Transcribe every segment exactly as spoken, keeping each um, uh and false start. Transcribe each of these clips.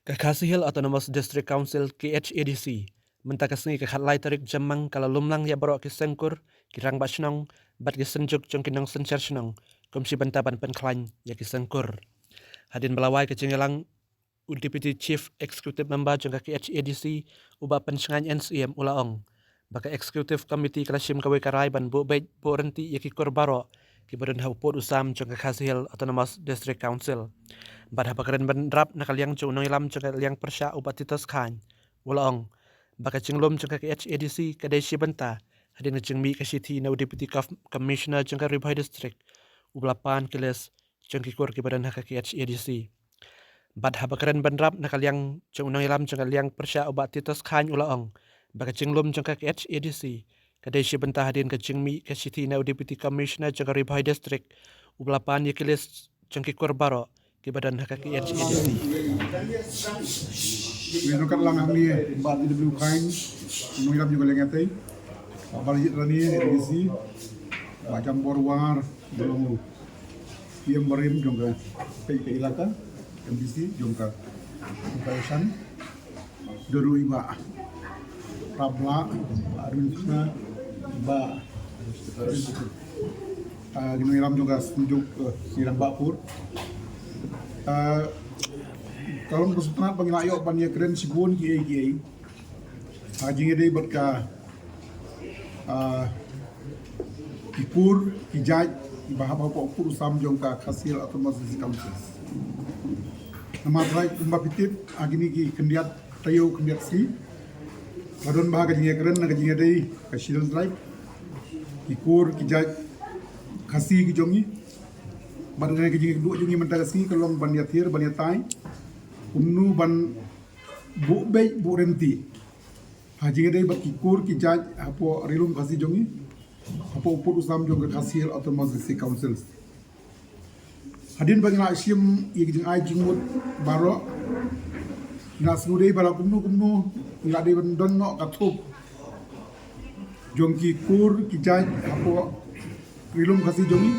Ka Khasi Hills Autonomous District Council, K H A D C, mynta ka sngi ka khatlai tarik Jymmang ka la lumlang ïa baroh ki seng kur, ki rangbah shnong bad ki synjuk jong ki nongsynshar shnong kum shi bynta ban pynkhlaiñ ïa ki seng kur. Hadien ba la wai ka jingïalang, u Deputy Chief Executive Member jong ka K H A D C, u Bah Pynshngaiñ N C M, u la ong ba ka Executive Committee ka la shim kawei ka rai ban buh beit buh rynti ïa ki kur baroh kiba don ha u pud u sam jong ka Khasi Hills Autonomous District Council. Bad haba kren bynrap na ka liang jong u nongïalam jong ka liang pyrshah, u Bah Titus Chyne, u la ong ba ka jinglum jong ka K H A D C ka dei shi bynta hadien ka jingmih ka shithi na u Deputy Commissioner jong ka Ri Bhoi District, uba la pan ki list jong ki kur kiba don ha ka K H A D C. Bad haba kren bynrap na ka liang jong u nongïalam jong ka liang pyrshah, u Bah Titus Chyne, u la ong ba ka jinglum jong ka K H A D C ka dei shi bynta hadien ka jingmih ka shithi na u Deputy Commissioner jong ka Ri Bhoi District, uba la pan ïa ki list jong ki kur baroh kiba don ha ka K H A D C. Ngi nang katlang hangne Bah T W Chyne, nongïalam jong ka liang ïatei, Bah Baljit Rani, A D C, Bah Jambor War, ba long u P M barim jong ka, ka, ka ilaka, M D C jong ka, ka Ishan. Don ruh i Bah Prabla, Bah Arvind Krishna, Bah, ah, ki nongïalam jong ka Synjuk, eh, ki rangbah kur. Ah, ka long ka sngewtynnat ba ngi la ïoh ban ïakren shibun kiei kiei ha jingïadei bad ka, ah, ki kur ki jait kiba hap hapoh u pud u sam jong ka Khasi Hills Autonomous District Council. Namar ba kumba phi tip, ha kine ki khyndiat taïew khyndiat sngi la don bha ka jingïakren na ka jingïadei ka Scheduled Tribe, ki kur ki jait Khasi ki jong ngi. Bad ka jingïakduh jong ngi mynta ka sngi ka long ban ïathir ban ïatai kumno ban buh beit buh rynti ha jingïadei bad ki kur ki jait hapoh Ri Lum Khasi jong ngi, hapoh u pud u sam jong ka Khasi Hills Autonomous District Council. Hadien ba ngi la shim ïa ki jingai jingmut baroh, ngi la sngewdei ba la kumno kumno ngi la dei ban don noh ka thup jong ki kur ki jait hapoh Ri Lum Khasi jong ngi,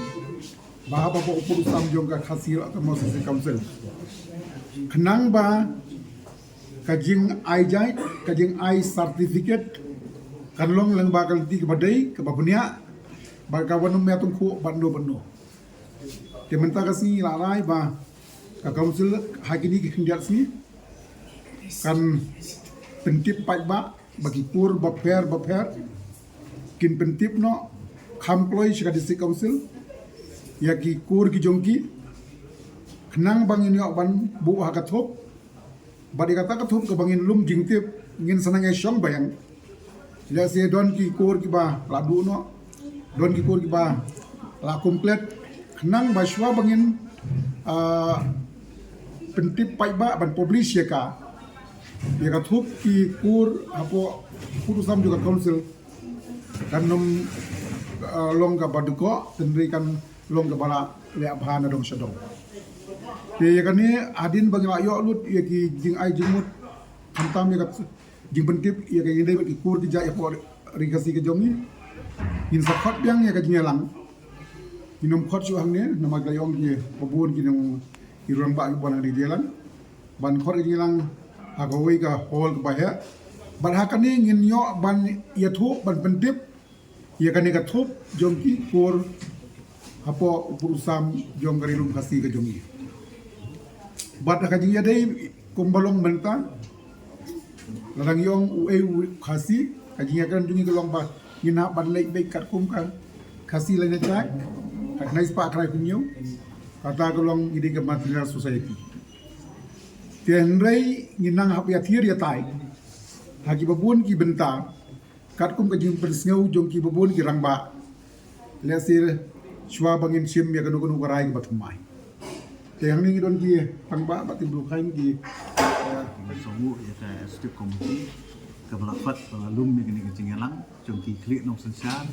ba hap hapoh u pud u sam jong ka Khasi Hills Autonomous District Council. Khnang ba ka jingai jait, ka jingai certificate kan long lyngba ka lynti kaba dei, kaba bniah, bad kaba nym ïatyngkhuh bad no bad no. Te mynta ka sngi la rai ba ka Council ha kine ki khyndiat sngi kan pyntip paidbah ba ki kur bapher bapher kin pyntip noh kham kloi sha ka District Council ïa ki kur ki jong ki, khnang ba ngin ïoh ban buh ha ka thup. Bad ïa kata ka thup kaba ngin lum jingtip, ngin sa nang ïa shong biang. Lehse don ki kur kiba la duh noh, don ki kur kiba la kum klet, khnang ba shuwa ba ngin, ah, pyntip paidbah ban publish ïa ka, ïa ka thup ki kur hapoh u pud u sam jong ka Council kan nym, ah, long kaba dkoh, hynrei kan long kaba la leh bha na dong sha dong. Te ïa kane hadien ba ngi la ïoh lut ïa ki jingai jingmut khamtam ïa ka jingpyntip ïa ka jingïadei bad ki kur ki jait hapoh Ri Khasi ka jong ngi, ngin sa khot biang ïa ka jingïalang. Ngin nym khot shuh hangne namar ka la ïong kiba bun ki nong, ki rangbah kiba wan ha ka jingïalang. Ban khot ka jingïalang ha kawei ka hall kaba heh. Bad ha kane ngin ïoh ban ïathuh ban pyntip ïa kane ka thup jong ki kur hapoh u pud u sam jong ka Ri Lum Khasi ka jong ngi. Bad ha ka jingïadei kumba long mynta, lada ngi ong uei u Khasi, ka jingïakren jong ngi ka long ba ngin hap ban leit beit katkum ka Khasi Lane Act, ka khyndai spah khyndai phew hynñiew, kata ka long ngi dei ka matrilineal society. Te hynrei ngin nang hap ïathir ïatai ha kiba bun ki bynta, katkum ka jingpynsngew jong kiba bun ki rangbah. Lehse shuwa ba ngin shim ïa kano kano ka rai kaba thymmai. Te hangne ngi don ki rangbah, Bah Timbu Khain, ki, eh, sngewbha ïa ka Executive Committee kaba la pat ba la lum ïa kane ka jingïalang jong ki khlieh nongsynshar,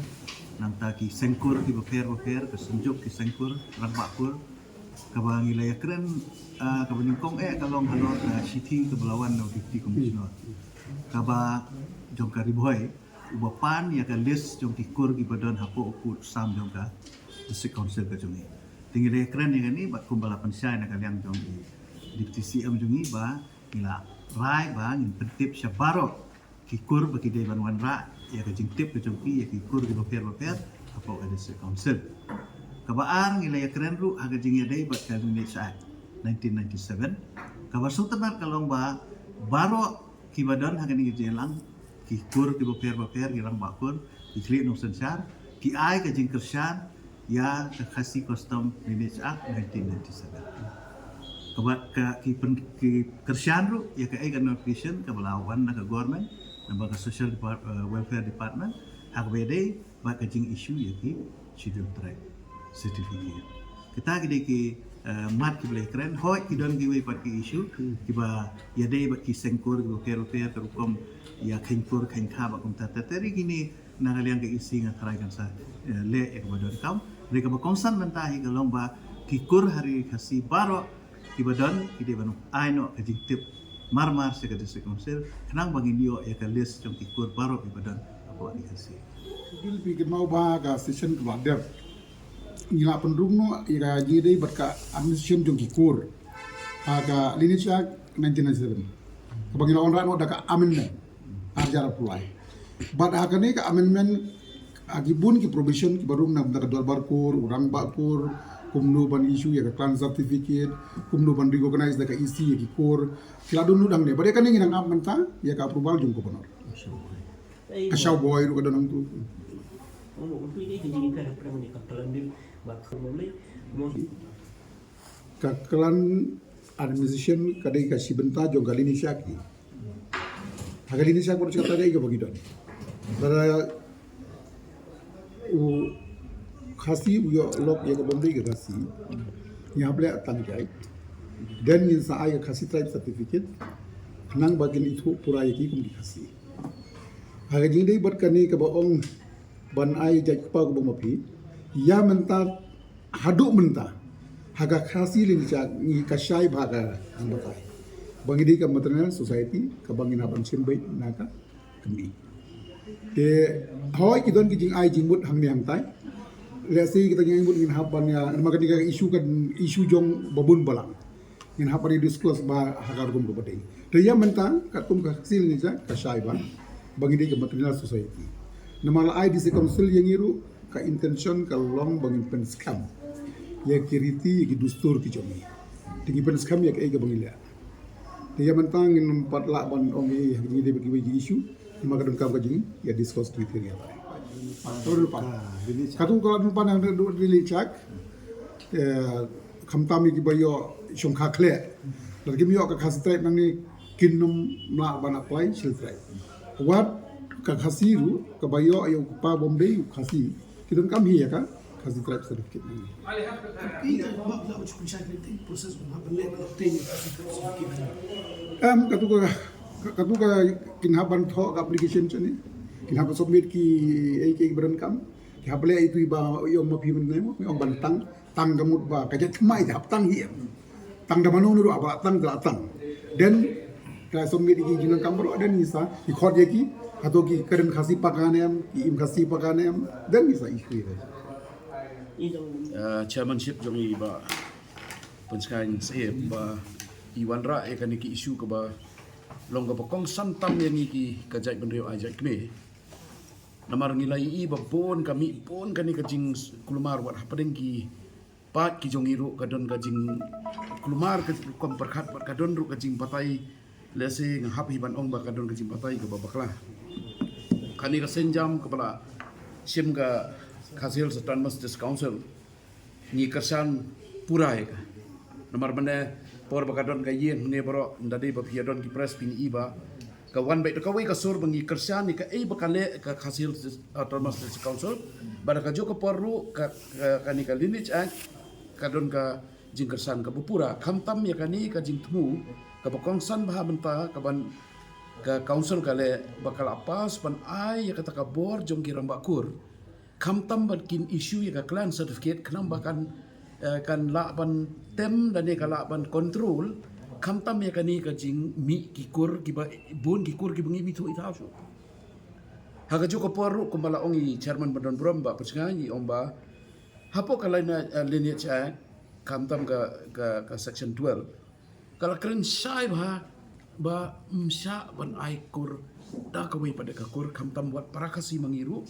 nangta ki seng kur kiba pher ba pher, ka Synjuk ki seng kur, rangbah kur, kaba ngi la ïakren, ah, kaba nyngkong eh ka long halor ka shithi kaba la wan na u Deputy Commissioner, kaba jong ka Ri Bhoi, uba pan ïa ka list jong ki kur kiba don hapoh u pud u sam jong ka District Council ka jong ngi. Te ngi la ïakren ïa kane bad kumba la pynshai na ka liang jong i Deputy C M jong ngi ba Ngi la rai ba ngin pyntip sha baroh ki kur ba ki dei ban wanrah ïa ka jingtip ka jong ki ïa ki kur kiba pher bapher hapoh ka District Council. Kaba ar, ngi la ïakren ruh ha ka jingïadei bad ka Lineage Act nineteen ninety-seven. Kaba sngewtynnat ka long ba baroh kiba don ha kane ka jingïalang, ki kur kiba pher bapher, ki rangbah kur, ki khlieh nongsynshar, ki ai ka jingkyrshan ïa ka Khasi Custom Lineage Act nineteen ninety-seven. Kaba ka ki pyn-, ki kyrshan ruh ïa kaei ka notification kaba la wan na ka government, na ka Social Depart-, eh, Welfare Department, ha kaba ïadei bad ka jingissue ïa ki Scheduled Tribe certificate. Kita ki dei ki, eh, mat kiba la ïakren. Hooid, ki don kiwei pat ki issue kiba ïadei bad ki seng kur kiba pher bapher, ka rukom ïa kheiñ kur kheiñ kha bad kumta ter ter. Kine na ka liang ka EC nga tharai kan sa, eh, leh ïa kaba donkam. Hynrei kaba kongsan mynta hi ka long ba ki kur ha ri Khasi baroh kiba don ki dei ban ai noh ka jingtip marmar sha ka District Council khnang ba ngin ïoh ïa ka list jong ki kur baroh kiba don hapoh ri Khasi. Bil pi kynmaw ba ka session kaba dep ngi la pynrung noh ïa ka jingïadei bad ka administration jong ki kur ha ka Lineage Act nineteen ninety-seven, kaba ngi la wanrah noh da ka amendment ar hajar arphew lai. Bad ha kane ka amendment, ha ki bun ki provision kiba rung na ka bynta ka dorbar kur, u rangbah kur, kumno ban issue ïa ka clan certificate, kumno ban recognize da ka EC ïa ki kur, ki la don lut hangne. Bad ïa kane ngi nang ap mynta ïa ka approval jong u Governor. Ka Shaw Boi ruh ka don hangtu. Ka clan administration ka dei ka shi bynta jong ka Lineage Act. Ha ka Lineage Act baroh shi katta ka dei kaba ngi don. Lada u Khasi u ïoh lok ïa ka bym dei ka Khasi, ngi hap leh tang jai. Then ngin sa ai ka Khasi Tribe Certificate, khnang ba kin ithuh pura ïa ki kum ki Khasi. Ha ka jingdei bad kane kaba ong ban ai jait kpa kaba ma phi, ïa mynta, haduh mynta ha ka Khasi Lineage Act ngi ka shai bha ka jingbatai ba ngi dei ka matrilineal society kaba ngin hap ban shim beit na ka kmie. Te hooid ki don ki jingai jingmut hangne hangtai. Lehse kita ki jingai mut ngin hap ban ïa, namar kane ka issue, ka issue jong babun balang. Ngin hap ban discuss bha ha ka rukom kaba dei. Te ïa mynta katkum ka Khasi Lineage Act ka shai bha ba ngi dei ka matrilineal society. Namar la ai District Council ïa ngi ruh, ka intention ka long ba ngin pynskhem ïa ki riti, ïa ki dustur ki jong ngi. Te ngi pynskhem ïa kaei kaba ngi leh. Te ïa mynta ngim pat lah ban ong ei ha ka jingdei bad kiwei ki issue. Namar ka donkam ka jing ïa discuss ki ïa. Katu ka la dun pan hangta, dei Lineage Act. Eh, khamtam ïa kiba ïoh shongkha khleh. Lada kim ïoh ka Khasi Tribe nangne kin nym lah ban apply Scheduled Tribe. Wat ka Khasi ruh kaba ïoh ïa u kpa bym dei u Khasi, ki donkam hi ïa ka Khasi Tribe Certificate nangne. Em, katu ka, katu ka kin hap ban thoh ka application shane. Kin hap ban submit kiei kiei kiba donkam. Ki hap leh itu iba ïoh ma phi mynne, ïoh ban tang, tang ka mut ba ka jait thymmai te hap tang hi em. Tang da mano ne ruh, ba la tang te la tang. Then ka submit ki jingdonkam baroh, then ngi sa, ki khot ïa ki, hato ki kren Khasi paka ne em, ki im Khasi paka ne em, then ngi sa issue ïa. Uh, chairmanship jong i Bah Pynshngaiñ Syiem ba i wanrah ïa kane ki issue kaba long kaba kongsan tam ïa ngi ki ka jaitbynriew ai jait kmie. Namar ngi la ïohi ba bun ka mih, bun kane ka jingkulmar wat hapdeng ki paid ki jong ngi ruh ka don ka jingkulmar ka rukom pyrkhat bad ka don ruh ka jingbatai. Lehse nga hap hi ban ong ba ka don ka jingbatai kaba bakla. Kane ka sienjam kaba la shim ka Khasi Hills Autonomous District Council ngi kyrshan pura ïa ka. Namar mynne por ba ka don ka ïing hangne baroh, ynda dei ba phi ïa don ki press phin i ba ka wan beit da kawei ka sur ba ngi kyrshan ïa kaei ba ka leh ka Khasi Hills Dis-, Autonomous District Council. Bad da kajuh ka por ruh ka, ka, kane ka Lineage Act ka don ka jingkyrshan kaba pura. Khamtam ïa kane ka jingthmu kaba kongsan bha mynta kaban ka council ka leh ba ka la pass ban ai ïa kata ka bor jong ki rangbah kur. Khamtam ba kin issue ïa ka clan certificate khnang ba kan, eh, kan lah ban tem lane ka lah ban control, khamtam ïa kane ka jingmih ki kur kiba bun, ki kur kiba ngim ithuh ithaw shuh. Ha kajuh ka por ruh kumba la ong i chairman ba don burom Bah Pynshngaiñ, i ong ba hapoh ka Line-, eh, Lineage Act, khamtam ka, ka, ka section twelve, ka la kren shai bha ba ym shah ban ai kur da kawei pat ka kur, khamtam wat para Khasi ma ngi ruh.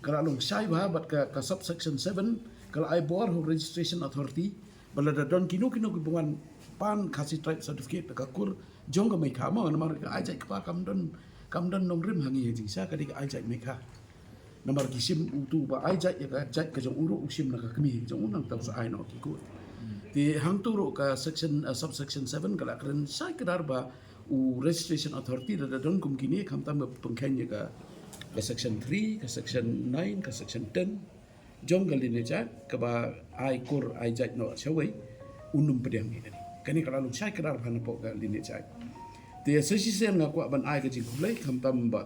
Ka la long shai bha bad ka, ka subsection seven ka la ai bor ha u Registration Authority ba lada don kino kino kiba wan pan Khasi Tribe Certificate da ka kur jong ka Meikha mo, namar ka Aijait kpa kam don, kam don nongrim ha ngi ha jingshisha, ka dei ka Aijait Meikha. Namar ki shim utu ba ai jait ïa ka jait ka jong u ruh u shim na ka kmie ka jong u, nangta u sa ai noh ki kur. Te hangtu ruh ka section, uh, subsection seven ka la kren shai kdar ba u Registration Authority lada don kum kine, khamtam ba pynkheiñ ïa ka, ka section three, ka section nine, ka section ten jong ka lineage jait, kaba ai kur ai jait noh shawei, un ym pdiang ïa kane. Kane ka la long shai kdar bha napoh ka lineage jait. Te sa shisien nga kwah ban ai ka jingkhublei khamtam ba